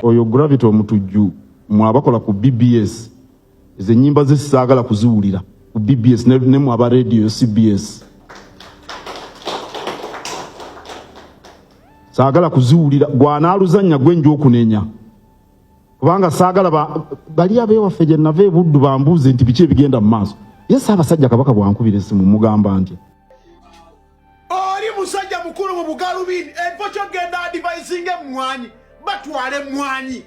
Oyo Gravity Omutujju, mwe abakola ku BBS, ezo ennyimba ze sisaagala kuziwulira ku BBS ne mwe aba radio CBS, saagala kuziwulira. Gwanaaluzannya gwe nja okunenya, kubanga saagala bali abeewaffe gye nava e Buddu bambuuze nti biki ebigenda mu maaso. Ye Ssaabasajja Kabaka bwankubira essimu mugamba ntya? Oli musajja mukulu mu bugalubindi, ekifo kyogenda adivayisinga emmwanyi, batwala emmwanyi,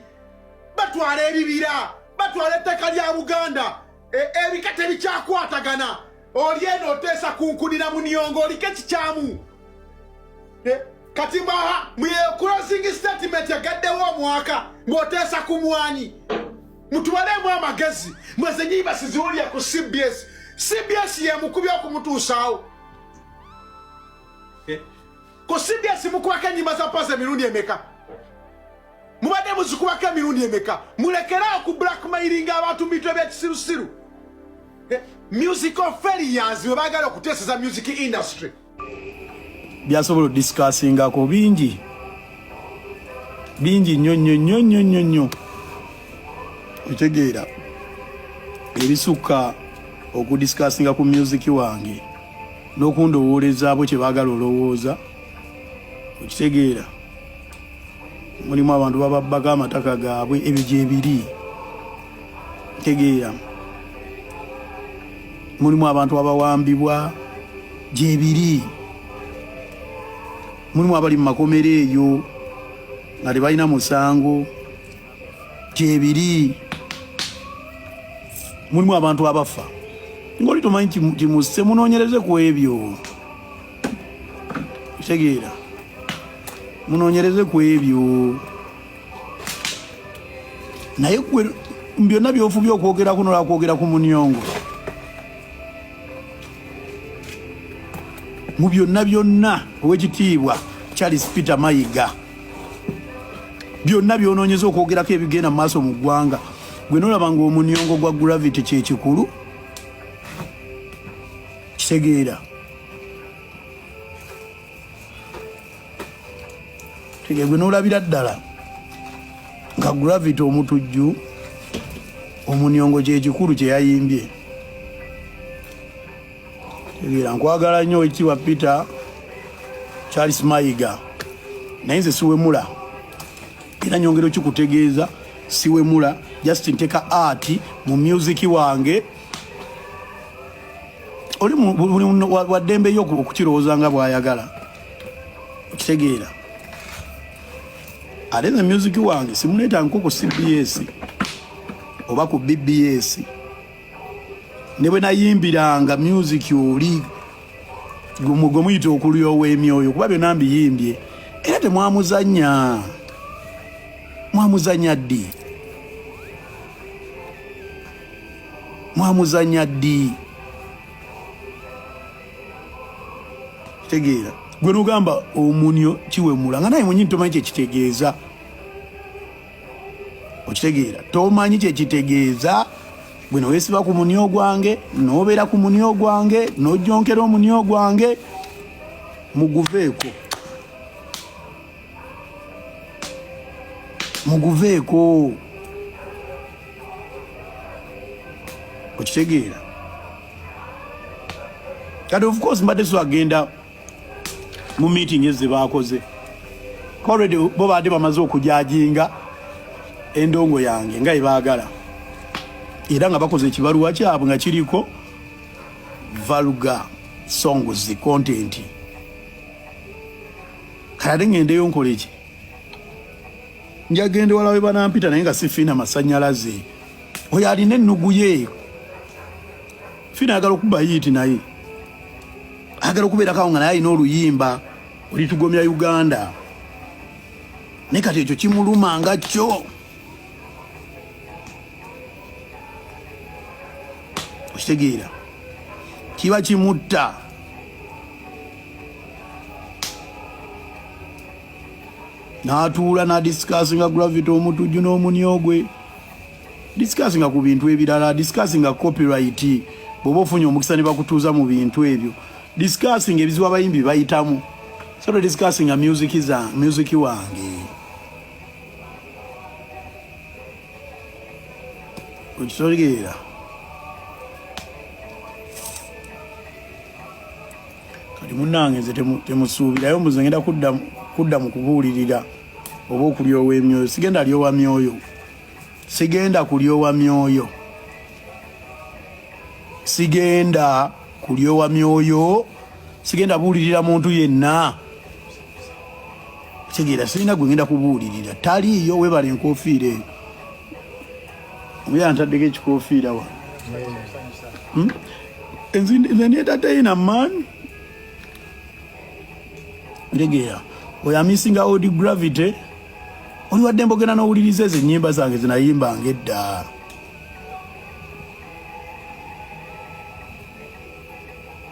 batwala ebibira, batwala ettaka lya Buganda, ebika tebikyakwatagana. Oli eno oteesa kunkunira muniongo, oliko ekikyamu. Kati mbaha closing statement yagaddewo omwaka ng'oteesa ku mwanyi. Mutwalemu amagezi mweze nyimba siziwulira ku CBS. CBS yemukubi okumutuusaawo ku CBS. Mukubako enyimba za Pazo emirundi emeka? Mubadde muzikubako emirundi emeka? Mulekeraawo ku blackmailinga abantu mu bintu ebyekisirusiru. Musical failures bwe baagala okuteeseza music industry. Byasobola odiscussingako bingi bingi nnyo nnyo nnyo nnyo nnyo nnyo, otegeera, ebisukka okudiscussinga ku music wange n'okundowoolezaabo kye baagala olowooza, okitegeera. Mulimu abantu bababbako amataka gaabwe, ebyo gyebiri, tegeera. Mulimu abantu abawambibwa, gyebiri. Mulimu abali mu makomera eyo nga tebalina musango, gyebiri. Mulimu abantu abafa ngaoli tomanyi kimusse. Munoonyereze ku ebyo, kitegeera, munoonyereze ku ebyo. Naye gwe byonna byofubye okwogerako nolwakwogera ku munyongo mu byonna byonna, owekitiibwa Charles Peter Mayiga, byonna byonoonyeza okwogerako ebigenda mu maaso mu ggwanga, gwe nolaba nga omunyongo gwa Gravity kyekikulu, kitegeera. Gwe nolabira ddala nga Gravity Omutujju omunyongo kyekikulu kyeyayimbye, tegeera. Nkwagala nnyo, Owekitiibwa Peter Charles Mayiga, naye nze siwemula, era nyongera okikutegeeza, siwemula. Just nteka art mu music wange. Oli waddembe yo okukirowooza nga bw'ayagala, okitegeera. Ate nze music wange simuleeta nko ku CBS oba ku BBS. Ne bwe nayimbiranga music oli gwe muyita okulyowa emyoyo, kuba byonna mbiyimbye, era temwamuzanya. Mwamuzanya ddi? Mwamuzanya ddi? Kitegeera, gwe nogamba omunyo kiwemula nga naye mwenyini tomanyi kyekitegeeza, okitegeera, tomanyi kyekitegeeza. Gwe nowesiba ku munyo gwange, nobeera ku munyo gwange, nojonkera omunyo gwange, muguveeko, muguveeko, okitegeera. Kati of course mbadde so agenda mu meeting ezze bakoze already, bo baadde bamaze okujajinga endongo yange nga ebaagala, era nga bakoze ekibaluwa kyabwe nga kiriko vulgar songs content. Kati ate ngendeyo nkola eki? Njagende wala we banampita, naye nga sifiina masanyalaze. Oyo alina ennugu ye fiina, ayagala okuba hit, naye ayagala okubeerako nga naye alina oluyimba olitugomya Uganda, naye kati ekyo kimuluma nga kyo, okitegeera, kiba kimutta. N'atuula n'adiscussinga Gravity Omutujju n'omunyo gwe. Discussinga ku bintu ebirala, discussinga copyright. Bw'oba ofunye omukisa ne bakutuuza mu bintu ebyo, discussinga ebizibu abayimbi bayitamu, so discussinga music za music wange. Okitegeera? Kati munnange nze temusuubirayo mbu nze ngenda kudda mu kubuulirira oba okulyowa emyoyo. Sigenda lyowa myoyo, sigenda kulyowa myoyo, sigenda kulyowa myoyo, sigenda buulirira muntu yenna. Kitegeera, sirina gwe ngenda kubuulirira, taliiyo. Webale enkofiira eyo, omuyaala ntaddeko ekikofiira wa hmm? Nze ndi entertainer man, ntegeera oyo amisinga old gravity. Oli wadde mbogera n'owuliriza ezo ennyimba zange zinayimbanga edda.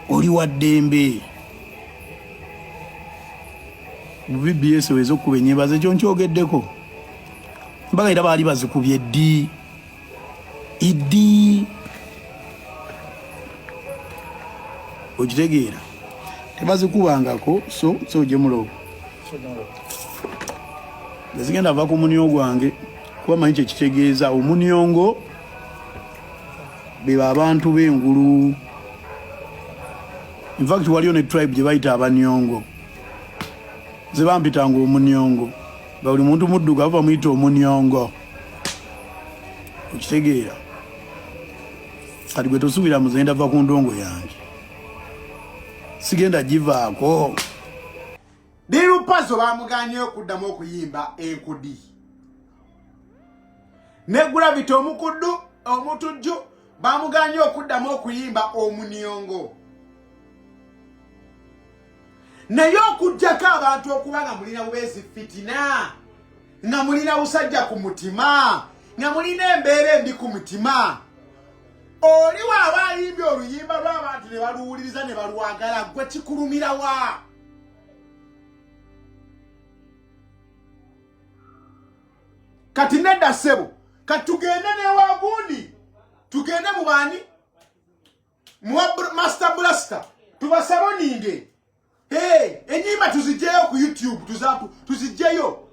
Oli wa ddembe mu BBS weza okukuba ennyimba ze ekyo nkyogeddeko mbaga era baali bazikubye ddi iddi, okitegeera? Tebazikubangako. So so jemulobo ezigenda va ku munyo gwange kuba manyi kyekitegeeza. Omunyongo beba abantu b'engulu. Infact waliyo ne tribe gye bayita abanyongo. Ze bampitanga omunyongo nga buli muntu muddugavu bamuyita omunyongo, okitegeera? Kati gwe tosuubira muzenda va ku ndongo yange, sigenda givaako. Lil Pazo bamuganye okuddamu okuyimba enkudi ne Gravity omukuddu omutujju bamuganye okuddamu okuyimba omuniongo. Naye okuggyako abantu okuba nga mulina bubeezi fitina, nga mulina busajja ku mutima, nga mulina embeera embi ku mutima, oli waaba ayimbye oluyimba lw'abantu ne baluwuliriza ne balwagala, gwe kikulumirawa? Kati nedda ssebo, kati tugende newagundi, tugende mu baani, muwa Master Blaster, tubasaboninge. Hey, enyimba tuzijeyo ku YouTube, tuzapu tuzijeyo.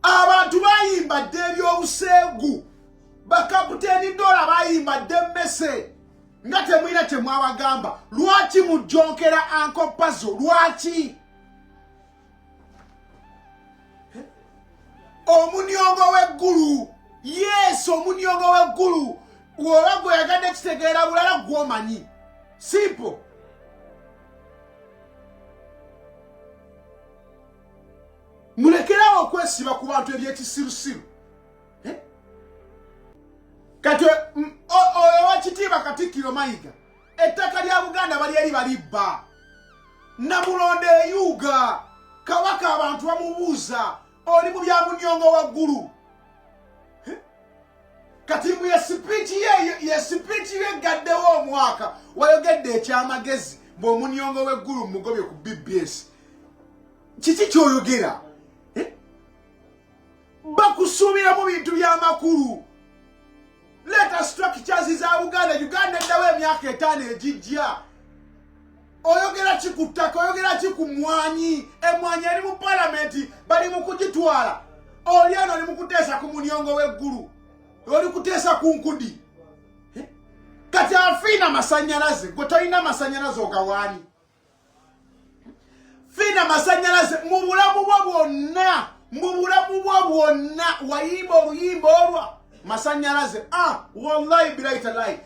Abantu bayimba dde ebyobuseegu, bakaputeni dola bayimba dde emmese nga temulina kyemwabagamba. Lwaki mujonkera Uncle Pazo? Lwaki omuniongo w'eggulu? Yes, omuniongo w'eggulu woba gweyagadde kitegeera bulala, gwomanyi. Simple. Mulekerawo okwesiba ku bantu ebyekisirusiru. Eh? Kati oyo wakitiibwa Katikkiro Mayiga, ettaka lya Buganda bali eri balibba, Namulondo eyuuga, Kabaka abantu bamubuuza, oli mu bya munyongo waggulu. Eh? Kati mbu ye speech ye, ye speech ye eggaddewo omwaka, wayogedde ekyamagezi bw'omunyongo w'eggulu mugobye ku BBS. Kiki kyoyogera? Eh? Bakusuubira mu bintu by'amakulu. Leeta structures za Buganda, Uganda eddawo emyaka 5 egijja. Oyogera ki ku ttaka? Oyogera ki ku mmwanyi? Emmwanyi eri mu palamenti, bali mu kugitwala. Oli eno oli mu kuteesa ku munyongo w'eggulu, oli kuteesa ku nkudi. Eh? Kati afiina masanyalaze, gwe tolina masanyalaze, ogawaani? Fiina masanyalaze, mu bulamu bwo bwonna, mu bulamu bwo bwonna wayimba oluyimba olwa masanyalaze? Ah, wallahi bilahi talahi,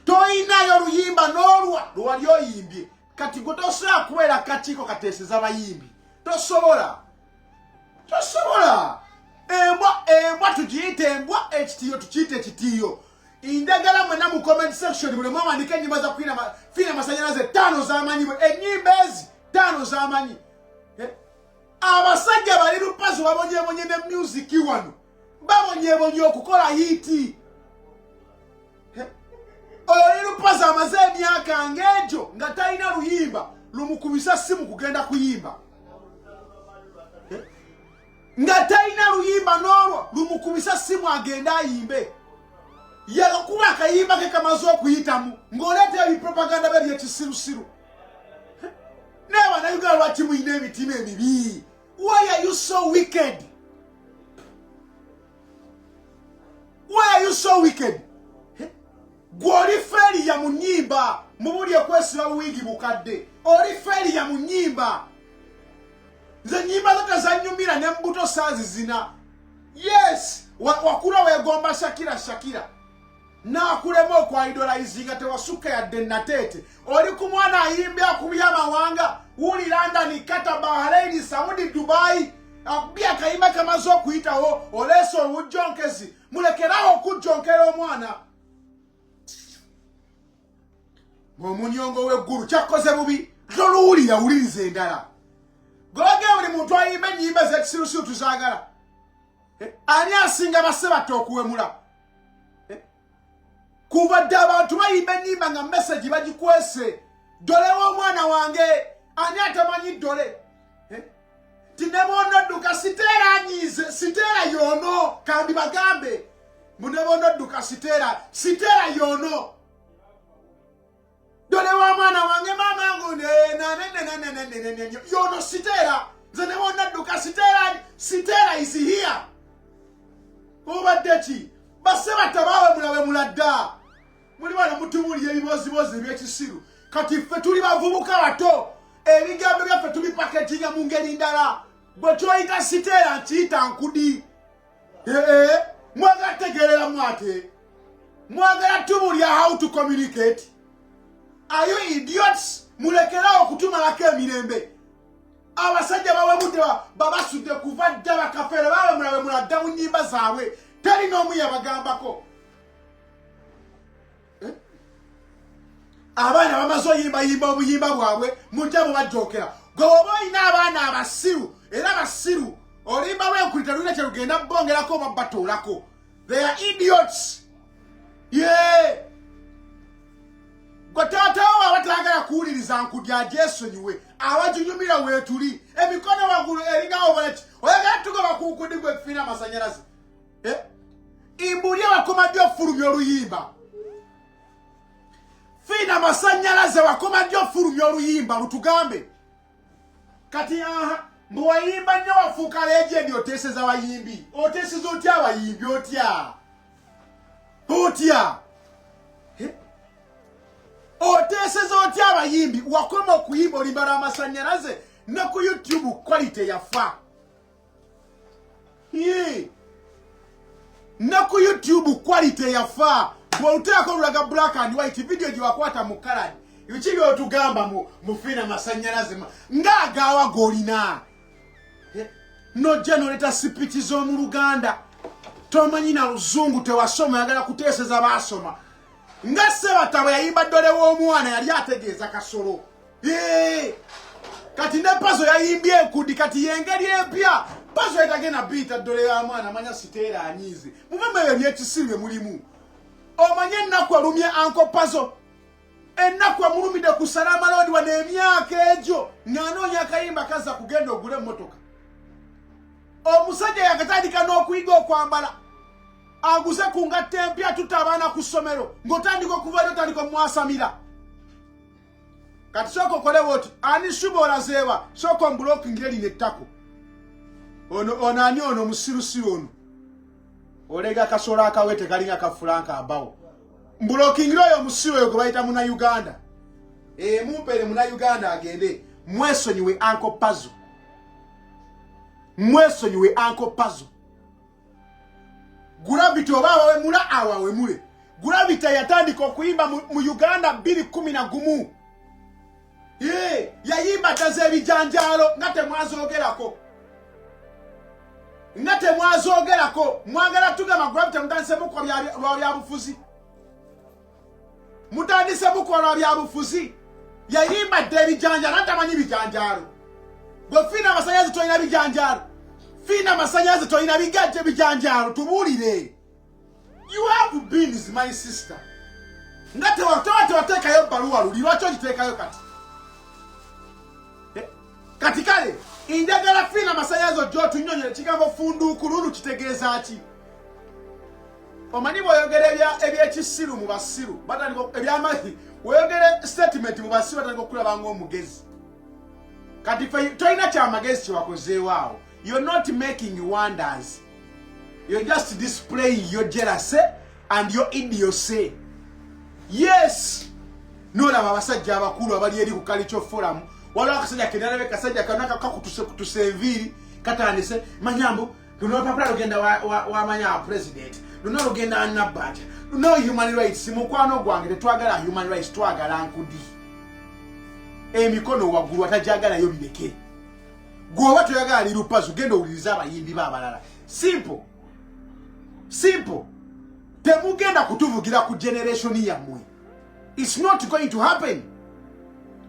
toyinayo luyimba n'olwa lwewali oyimbye. Kati gwe tosobola kubeera kakiiko kateeseza bayimbi, tosobola, tosobola. Embwa, embwa tugiyite embwa, ekitiyo tukiyite ekitiyo. Njagala mwena mu comment section buli mwawandika ennyimba za Fiina Masanyalaze 5 z'amanyi, bwe ennyimba ezi 5 z'amanyi. Eh? Abasajja bali lupazi babonyebonye ne music wano, babonyebonye okukola hit. Eh? Oyo oli lupazi amaze emyaka ng'egyo nga talina luyimba lumukubisa simu kugenda kuyimba. Eh? Nga talina luyimba n'olwo lumukubisa simu agende ayimbe, yakakuba akayimba ke kamaze okuyitamu ng'oleeta ebipropaganda bye byekisirusiru. Naye Bannayuganda, lwaki mulina emitima emibi? Why are you so wicked? Why are you so wicked? Gwe oli failure mu nnyimba, mubuli okwesiba buwiigi bukadde. Oli failure mu nnyimba. Nze nnyimba zo tezannyumira ne mbuto saazizina. Yes, wakula weegomba Shakira Shakira. Naakulema okwidolizinga tewasukka yadde nateete. Oli ku mwana ayimbye akubye amawanga, wuli London, Qatar, Bahrain, Saudi, Dubai. Akubye akayimba kamaze okuyitawo, oleese obujjonkezi. Mulekerawo okujjonkera omwana. Omunyongo w'eggulu kyakkoze bubi, toluwulira wuliriza endala. Golage buli muntu ayimba ennyimba ez'ekisirusiru tuzaagala. Ani asinga basebatta okuwemula? Kuva dda abantu bayimba ennyimba nga message bagikwese. Dole w'omwana wange, ani atamanyi dole? Ti ne bw'onodduka siteera anyiize, siteera y'ono, kandi bagambe. Mbu ne bw'onodduka siteera, siteera y'ono. Dole wa mwana wange maama ngu ne na ne ne ne ne ne ne ne ne yono siteera. Nze ne bw'onodduka siteera, siteera is here. Obadde ki? Basebatta baawemulawemula dda. Muli bano mutubuulira ebibooziboozi eby'ekisiru. Kati ffe tuli bavubuka bato, ebigambo byaffe tubipaketinga mu ngeri ndala. Bwe kyoyita siteera nkiyita nkudi. Ee, mwagala tegeereramu ate. Mwagala tubuulira how to communicate. Are you idiots? Mulekerawo okutumalako emirembe. Abasajja bawemudde babasudde kuva dda bakafeere bawemulawemula dda mu nnyimba zaabwe. Teri n'omu yabagambako. Abaana bamaze oyimbayimba obuyimba bwabwe, mujja mubajjookera. Gwe oba olina abaana abasiru era basiru, oluyimba lw'enkuli telulina kye lugenda bongerako oba batoolako. They are idiots. Yeah. Gwe taata wo aba tayagala kuwuliriza nkudi agyesonyiwe, abaginyumira weetuli. Emikono waggulu eringawo balaki. Oyagala tugoba ku nkudi gwe fiina amasannyalaze. Imbulye wakoma ddi ofulumya oluyimba? Fiina amasannyalaze wakoma ddi ofulumya oluyimba lutugambe. Kati aha, mbu wayimba nnyo wafuuka legend, oteeseza bayimbi. Oteeseza otya abayimbi otya? Otya? Oteeseza otya abayimbi? Wakoma okuyimba oluyimba lw'amasannyalaze ne ku YouTube quality yafa. Ne ku YouTube quality yafa. Bw'oluteekako olulaga black and white, video gye wakwata mu colored. Biki by'otugamba mu fiina masannyalaze ng'agaawa g'olina? Nojja n'oleeta sipiki z'omu Luganda. Tomanyi na Luzungu, tewasoma, oyagala kuteeseza baasoma. Nga Ssebatta bwe yayimba ddole w'omwana yali ategeeza kasolo. Kati ne Pazo yayimbye enkudi, kati y'engeri empya. Pazo yetagenda biyita ddole ya mwana, amanya siteera anyiize. Muve mu ebyo eby'ekisiru bye mulimu. Omanye ennaku erumye Uncle Pazo. Ennaku emulumidde ku Salama Road wano emyaka egyo ng'anoonya akayimba kazza kugenda ogule emmotoka. Omusajja yakatandika n'okuyiga okwambala. Aguze ku ngatto empya tutta abaana ku ssomero ng'otandika okuvayo otandika omwasamira. Kati sooka okolewo oti ani shuba olazeewa sooka ombulokingira erino ettako. Ono, ono ani ono omusirusiru ono? Olega kasolo akawete kalinga ka Frank abawo. Mbulokingira oyo omusiru oyo gwe bayita muna Uganda. Mumpere muna Uganda agende. Mwesonyiwe Uncle Pazo. Mwesonyiwe Uncle Pazo. Gravity oba awawemula awawemule. Gravity yatandika okuyimba mu Uganda 2011. Yayimba dda z'ebijanjaalo nga temwazoogerako. Nga temwazoogerako. Mwagala tugamba Gravity mutandise mukola lwa byabufuzi. Mutandise mukola lwa byabufuzi. Yayimba dda ebijanjaalo, anti tamanyi bijanjaalo. Gwe fiina amasannyalaze tolina bijanjaalo. Fiina amasannyalaze tolina bigajje bijanjaalo, tubuulire. You have beans, my sister. Nga tewateekayo bbaluwa luli, lwaki ogiteekayo kati? Kati kale, njagala fiina amasannyalaze ojja otunnyonnyole ekigambo funduukululu kitegeeza ki? Omanyi bw'oyogera eby'ekisiru mu basiru, batandika eby'amaanyi, bw'oyogera statement mu basiru batandika okulaba ng'omugezi. Kati ffe tolina kyamagezi kye wakozeewo awo. You're not making wonders. You're just displaying your jealousy and your idiocy. Yes, nolaba abasajja abakulu abali eri ku culture forum, waliwo akasajja kenalabe, kasajja kanaka kakutuse kutuse enviiri, katandise manyambu luno olupapula lugenda wamanya wa president, luno lugenda wa Nabbanja, luno human rights. Mukwano gwange, tetwagala human rights, twagala nkudi. Emikono waggulu, atajagalayo bireke. Gweoba toyagala Lil Pazo, genda owuliriza abayimbi ba abalala. Simple, simple. Temugenda kutuvugira ku generation yammwe. It's not going to happen.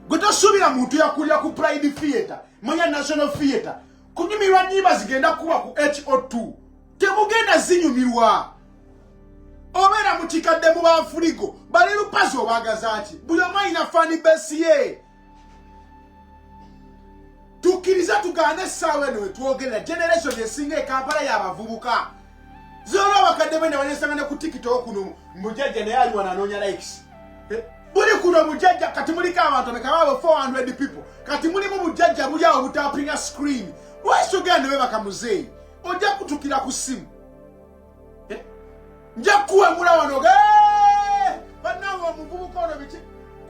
Gwe tosuubira muntu yakulira ku Pride Theatre, manya National Theatre, kunyumirwa nyimba zigenda kuba ku ho2. Temugenda zinyumirwa. Obeera mu kikadde mu banfuligo. Ba Lil Pazo obaagaza ki? Buli omu alina fan base ye. Tukkiriza tugaane, essaawa eno wetwogerera generation esinga ekampala y'abavubuka. Zolwa abakadde bene banesanga ne ku TikTok kuno, mujjajja naye ali wano anoonya likes. Buli kuno bujjajja kati muliko abantu bekabaabo 400 people, kati mulimu bujjajja buli awo butapinga screen. Lwaki ogenda ne webaka? Muzeeyi, ojja kutukira ku ssimu. Nja kuwemula wano bannange. Omuvubuka ono biki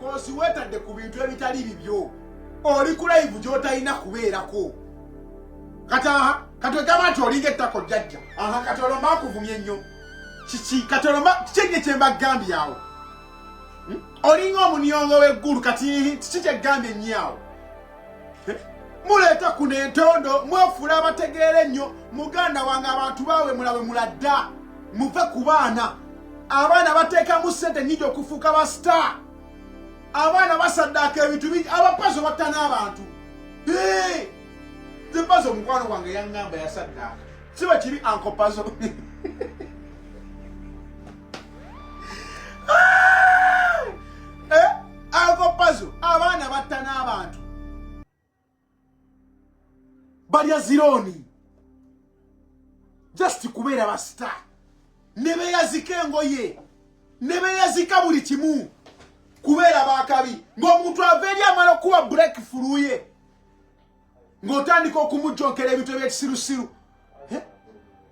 kosi weetadde ku bintu ebitali bibyo? Oli ku live gy'otalina kubeerako kati. Aha, kati ogamba nti olinga ettako, jjajja. Aha, kati olwo akuvumye nnyo kiki? Kati olwo kiki ennyo kyembagambye awo? Olinga omuniongo w'eggulu. Kati kiki kyegambye ennyo awo? Muleeta kuno entondo, mwefuula abategeera ennyo. Muganda wange, abantu baawe mulawe muladda, muve ku baana. Abaana bateekamu ssente nnyingi okufuuka ba star. Abaana basaddaaka ebintu bingi. Abapazo batta n'abantu. Zipazo omukwano gwange yaŋŋamba yasaddaaka, siba kiri Uncle Pazo. Eh, Uncle Pazo, abaana batta n'abantu, balya zirooni just kubeera ba star, ne beeyazika engoye, ne beeyazika buli kimu kubeera bakabi. Ng'omuntu ava eri amala okuba breakthrough ye, ng'otandika okumujjonkera ebintu ebyekisirusiru.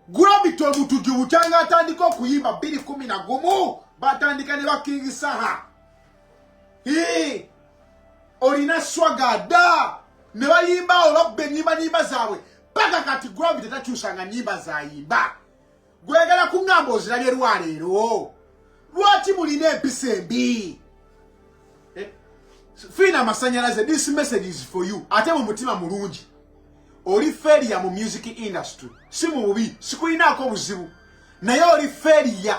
Gravity Omutujju bukyanga atandika okuyimba 211, batandika ne ba King Saha. Olina swagger dda, ne bayimba awo, babba ennyimba nyimba zaabwe paka kati. Gravity takyusanga nyimba zayimba. Gwegala kuŋŋamba ozirabye lwaleero? Lwaki mulina empisa embi? Fiina Amasanyalaze, this message is for you. Ate mu mutima mulungi, oli failure mu music industry. Si mu bubi, sikulinaako buzibu, naye oli failure.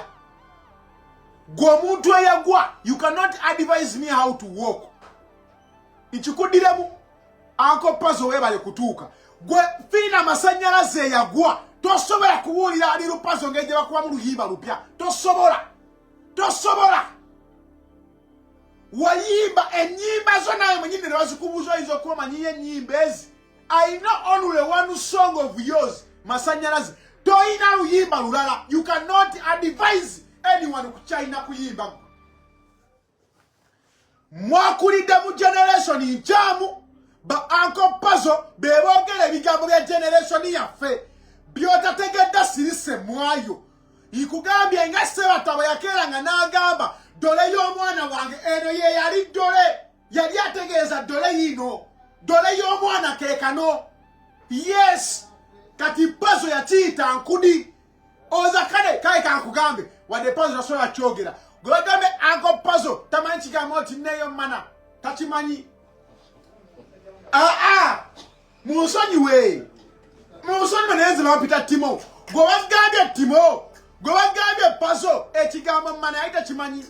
Gwe omuntu eyagwa, you cannot advise me how to walk. Nkikuddiremu, Uncle Pazo, weebale kutuuka. Gwe Fiina Amasanyalaze eyagwa, tosobola kubuulira ali Lupazo ngeri gye bakubamu luyimba lupya. Tosobola, tosobola. Wayimba ennyimba zo nawe mwenyini ne bazikubuuza, oyinza okuba omanyiyo ennyimba ezi. I know only one song of yours, Masanyalaze. Toyina luyimba lulala. You cannot advise anyone ku kyalina kuyimba. Mwakulidde mu generation nkyamu. Ba Uncle Pazo beboogera ebigambo bya generation yaffe byotategedde. Sirise mwayo ikugambye nga Sebatabo yakeeranga n'agamba dole y'omwana wange eno ye yali dole, yali ategeeza dole yino, dole y'omwana keekano. Yes, kati Pazo yakiyita nkudi oza. Kale kale kankugambe, wadde Pazo tasobola kyogera, gwe bagambe Uncle Pazo tamanyi kigambo nti neyo mana takimanyi. Aa, munsonyiwe, munsonyiwe, naye nze bampita Timo. Gwe bagambye Timo, gwe bagambye Pazo, ekigambo mana yali takimanyi.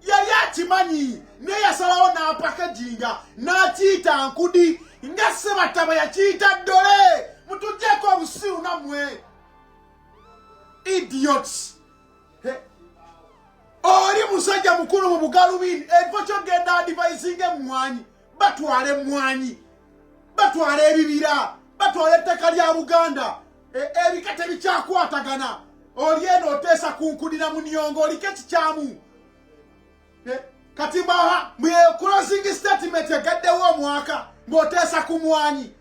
Yali akimanyi, naye yasalawo n'apakajinga n'akiyita nkudi nga Sebataba yakiyita ddole. Mutugyeko obusiru nammwe, idiots. Oli musajja mukulu mu bugalubindi, ekifo kyogenda advisinga emmwanyi, batwala emmwanyi, batwala ebibira, batwala ettaka lya Buganda. Ebika tebikyakwatagana. Oli eno oteesa ku nkudi na munyongo, oliko ekikyamu. Kati mbaha mwe closing statement egaddewo omwaka ng'oteesa ku mwanyi.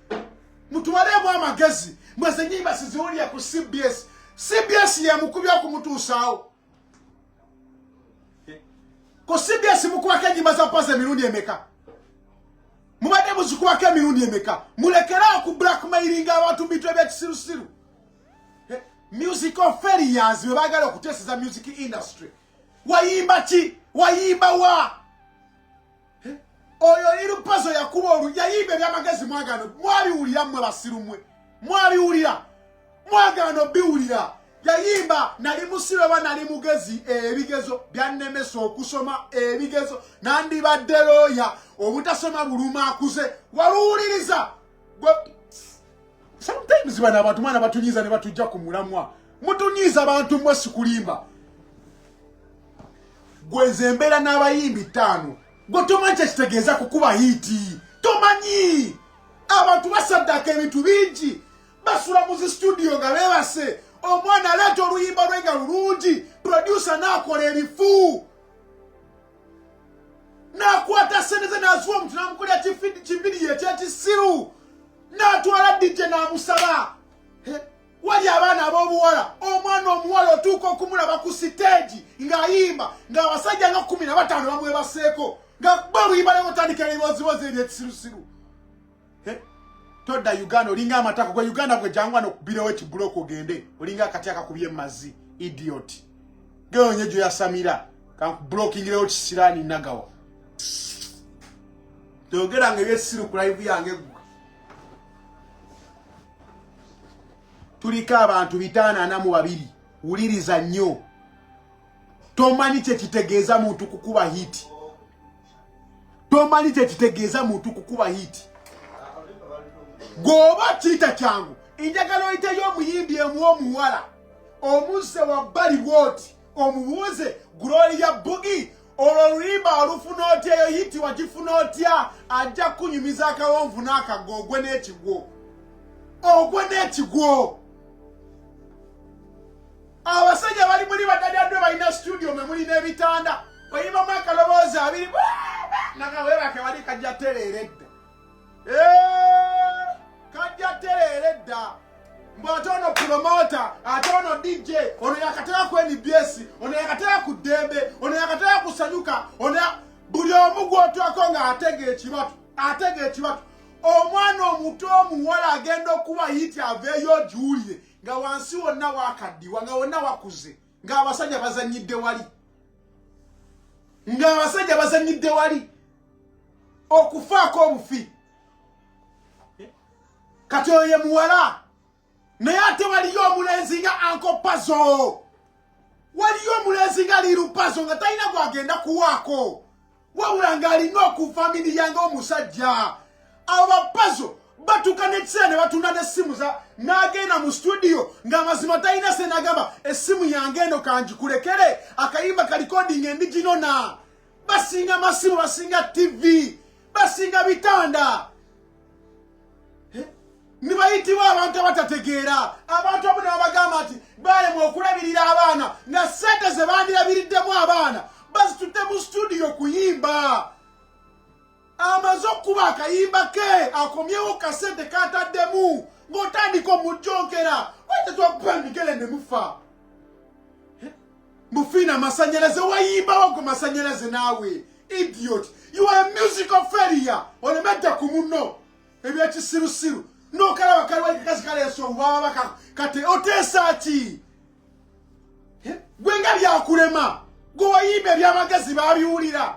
Mutwalemu amagezi. Mweze nyimba siziwulira ku CBS. CBS yemukubye okumutuusaawo. Ku CBS mukubako ennyimba za Pazo emirundi emeka? Mubadde muzikubako emirundi emeka? Mulekere ku blackmailinga abantu mu bintu ebyekisirusiru. Musical failures bwe baagala okuteeseza music industry. Wayimba ki? Wayimba wa? Oyo Lil Pazo yakuba olu yayimba ebyamagezi, mwagano mwabiwulira mmwe basiru mmwe, mwabiwulira, mwagano biwulira. Yayimba nali musiru oba nali mugezi, ebigezo byannemesa okusoma, ebigezo nandibadde looya, obutasoma buluma akuze. Waluwuliriza? Sometimes bano abantu mwana batunyiiza ne batujja ku mulamwa. Mutunyiiza abantu mmwe, sikulimba. Gwe nze embeera n'abayimbi ttaano, gwe tomanyi kyekitegeeza kukuba hit, tomanyi. Abantu basaddaaka ebintu bingi, basula mu zi studio nga beebase. Omwana aleeta oluyimba lwe nga lulungi, producer n'akola ebifu, n'akwata sente ze n'aziwa omuntu, n'amukolera kividiyo ekyekisiru, n'atwala DJ n'amusaba. Wali abaana ab'obuwala, omwana omuwala otuuka okumulaba ku siteegi ng'ayimba ng'abasajja nga 15 bamwebaseeko, nga ba oluyimba lwe otandika ebibozibozi ebyekisirusiru. Todda Uganda, olinga amatako gwe. Uganda gwe, jangu wano okubirewo ekibulooka ogende, olinga akati akakubye emazi. Idiot, geonye gyoyasamira, kankublokingirewo kisiraani nagawa. Toyogeranga ebyekisiru ku live yange gwe. Tuliko abantu 542. Wuliriza nnyo, tomanyi kyekitegeeza muntu kukuba hit, tomanyi kyekitegeeza muntu kukuba hit. Gwoba kiyita kyangu, njagala oyiteyo omuyimbi emu omuwala, omuzze wabbali bwoti, omubuuze Gloria Bugie olwo oluyimba olufuna otya? Eyo hit wagifuna otya? Ajja kukunyumiza akawonvu n'akaggo, ogwe n'ekigwo, ogwe n'ekigwo. Abasajja bali muli badadadwe, balina studio mwe mulina ebitanda, oyibamu akaloboozi abiri nakawebake wali kajja tereera edda, kajja tereera edda. Mbu ate ono promoter, ate ono DJ, ono yakatera ku NBS, ono yakatera ku Ddembe, ono yakatera ku Sanyuka, ono buli omu gwotwako ng'atega ekibatu, atega ekibatu. Omwana omuto omuwala agenda okuba hit aveeyo ogiwulire nga wansi wonna wakaddiwa, nga wonna wakuze, ng'abasajja bazanyidde wali, ng'abasajja bazanyidde wali okufaako obufi. Kati oyo ye muwala, naye ate waliyo omulenzi nga Uncle Pazo, waliyo omulenzi nga Lil Pazo nga talina gwagenda kuwaako, wabula ng'alina okufamiliya ng'omusajja. Abo bapazo batuuka n'ekiseera ne batunda n'essimu za n'agenda mu studio ng'amazima talina se, n'agamba essimu yange eno kangikulekere akayimba kalikodinga endiginona. Basinga masimu, basinga TV, basinga bitanda, ne bayitibwa abantu abatategeera. Abantu amu ne babagamba nti balemwa okulabirira abaana, nga sente ze bandirabiриddemu abaana bazitutte mu studio kuyimba. Amaze okukuba akayimba ke, akomyewo kasente kataddemu, ng'otandika omujjonkera watetwakuba emigere ne mufa mufiina amasanyalaze. Wayimbawo gwe masanyalaze naawe? Idiot, you are a musical failure. Olemedde ku munno ebyekisirusiru nokalaba kaliwa kakazi kaleesa obubaba. Kati oteesa ki gwe nga byakulema? Gwe wayimba ebyamagezi babiwulira?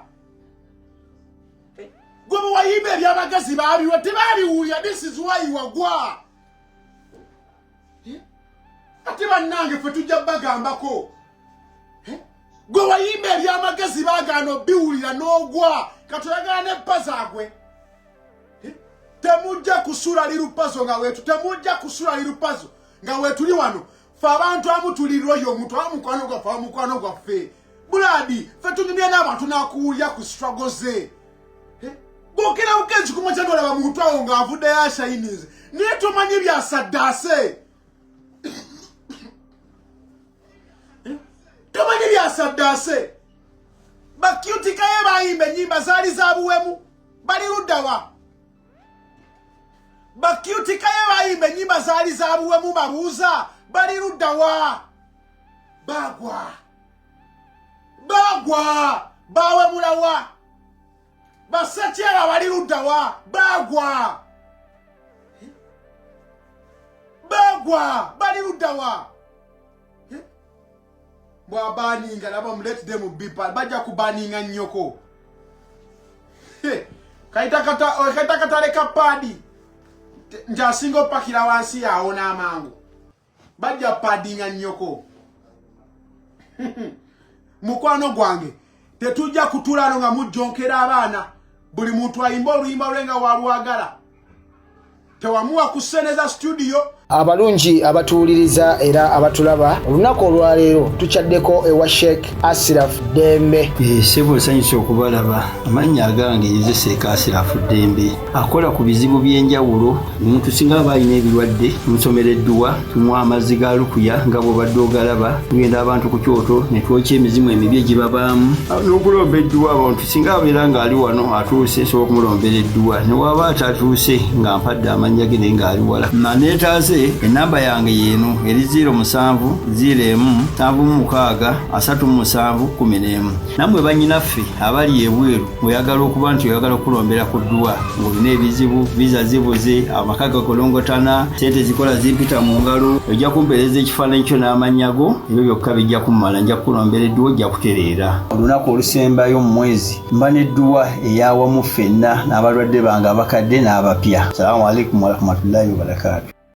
Gwe bwe wayimba ebyamagezi babiwa? Tebabiwulira. This is why wagwa. Ate bannange ffe tujja bagambako. Gwe wayimba ebyamagezi bagaana obiwulira n'ogwa, kati oyagala ne zaagwe. Temujja kusula Lil Pazo nga wetu, temujja kusula Lil Pazo nga wetuli wano. Fe abantu amu tulirwoyo omuntu amu mukwano gwaffe, amu mukwano gwaffe buladi. Fe tunyumya n'abantu n'akuwulira ku struggle ze. Bwokera bukenzi kumakya nolaba muntu awo ng'avuddeyo ashayinize, naye tomanyi byasaddaase, tomanyi byasaddaase. Bakyutikayo bayimba ennyimba zaali za buwemu, bali luddawa? Bakyutikayo bayimba ennyimba zaali za buwemu, babuuza. Bali ludda wa? Bagwa, bagwa, bawemulawa. Basekyera bali ludda wa? Bagwa, bagwa, bali ludda wa? Bwabaninga laba, let them be, bajja kubaninga nnyoko. Kaita katale ka padi nti asinga opakira wansi awo n'amangu, bajja padinga nnyoko. Mukwano gwange, tetujja kutulano nga mujjonkera abaana. Buli muntu ayimba oluyimba lwe nga walwagala, tewamuwa ku ssente za studio. Abalungi abatuwuliriza era abatulaba, olunaku olwaleero tukyaddeko ewa Sheikh Asiraf Ddembe. Ssebo, nsanyusa okubalaba. Amannya agange nze Sheikh Asirafu Ddembe, akola ku bizibu by'enjawulo. Omuntu singa aba alina ebirwadde, tumusomera edduwa, tumuwa amazzi ga lukuya nga bw'obadde ogalaba. Tugenda abantu ku kyoto ne twokya emizimu emibi egibabaamu n'okulomba edduwa. Abantu singa abeera ng'ali wano atuuse, nsobola okumulombera edduwa, ne waba atatuuse nga mpadde amannya ge naye ng'ali wala naneetaase. Enamba yange yeeno eri 07 01 76 37 11. Nammwe bannyinaffe abali ebweru, ng'oyagala okuba nti oyagala okulombera ku dduwa, ng'olina ebizibu, visa zibuze, amaka gakolongotana, sente zikola zimpita mu ngalo, ojja kumpeereza ekifaananyi kyo n'amannya go, ebyo byokka bijja kummala, nja kukulombera edduwa, ojja kutereera. Olunaku olusembayo mu mwezi mba n'edduwa eyawamu ffenna n'abalwadde bange abakadde n'abapya. Salaamu alaikum warahmatullahi wabarakaatu.